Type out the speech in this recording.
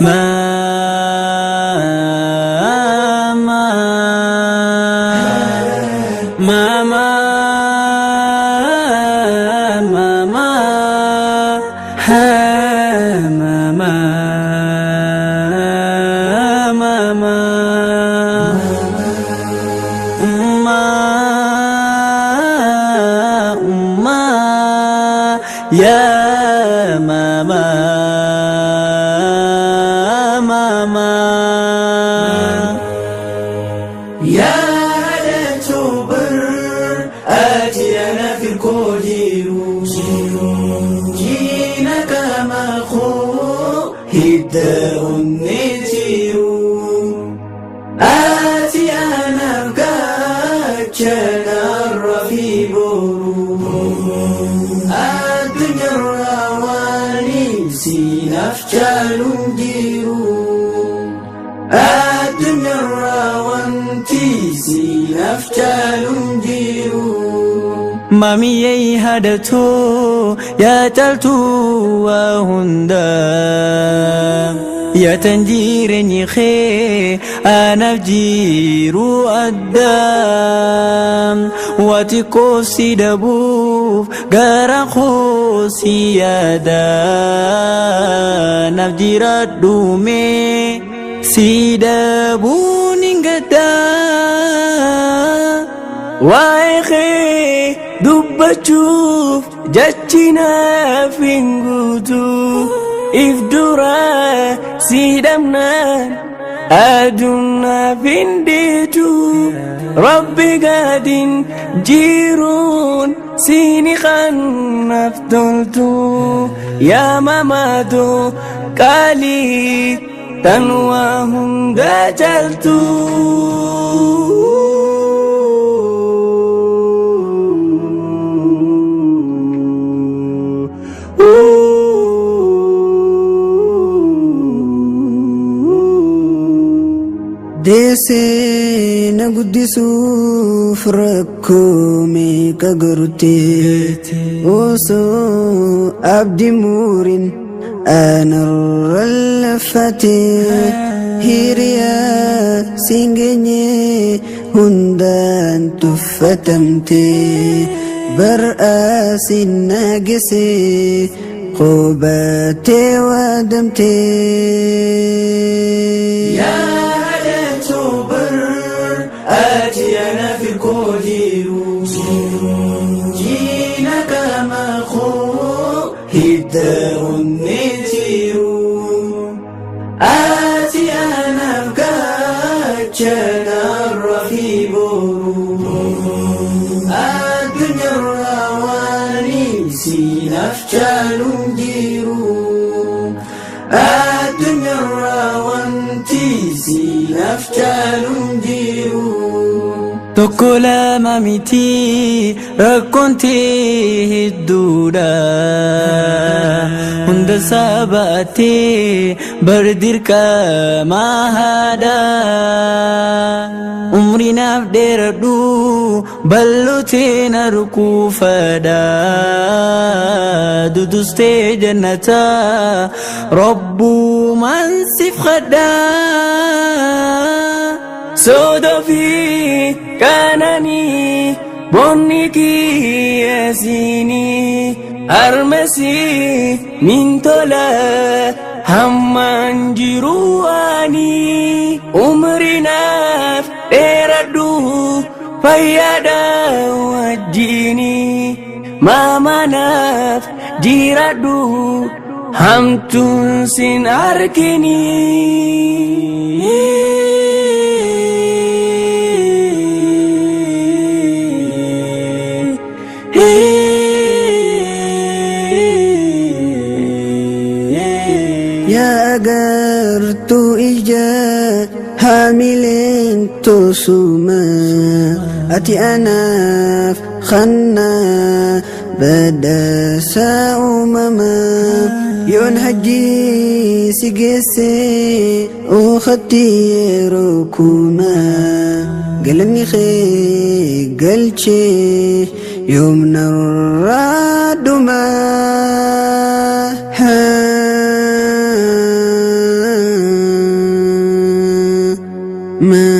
ما ما ما ما ما ما ها ما ما ما ما ما ما يا ماما ماما يا هدى آتينا في الكوجير جينا كما خو هدى النتير آتينا بكاتشنا الرفيب الدنيا الرواني سينفجال جيرو الدنيا الروانتي سينفجال جيرو Mamiyyee hadatoo yaa caaltuu waa hundaa yaa tan jireenyi kee anaaf jiru addaa waati koofsi dhabuuf gara koosi yaadaa naaf jiraadhu mee si dhabuun hin gaddaa Waa'ee kee dubbachuuf jechi naaf hin guutu. If dura si dhabnaan aduun naaf hin dhiitu. Rabbi gadiin jiruun siini kanaaf toltu. Yaa mamaatoo qaalii tan waa hunda caaltu. Deessee na guddisuuf rakkoo meeqa gorte osoo abdii muriin anarra laffate hiriyaa siin geenye hundaan tuffatamte bar'aa siin naagise qubatee waadamte. يا هدى آتينا في الكوجير جينا كما خو هدى النتير آتينا بكاتشنا الرفيب الدنيا الرواني سينفجال جيرو الدنيا الروانتي سينفجال جيرو Tokko lama miti rakkoon tee hedduudha. Hunda sabaatee bar dirqama haadha. Umrii naaf dheeradhu bal'ootee na rukuufadha. Dudustee jannata rabbumaan siif kadha. Soodoo fi qananii boonni kiyyeessinii harmesii nin tola hammaan jiru ani umri naaf dheeradhu fayyaadha wajjini maama naaf jiraadhu hamtuun sin argini. Yaa agartuu ija haamileen tosuma ati anaaf kannaa badhaasa uumamaa yoon hajjii si geesse uukatti yeroo kumaa galanni kee galchee yoom narraa dhumaa. Ma.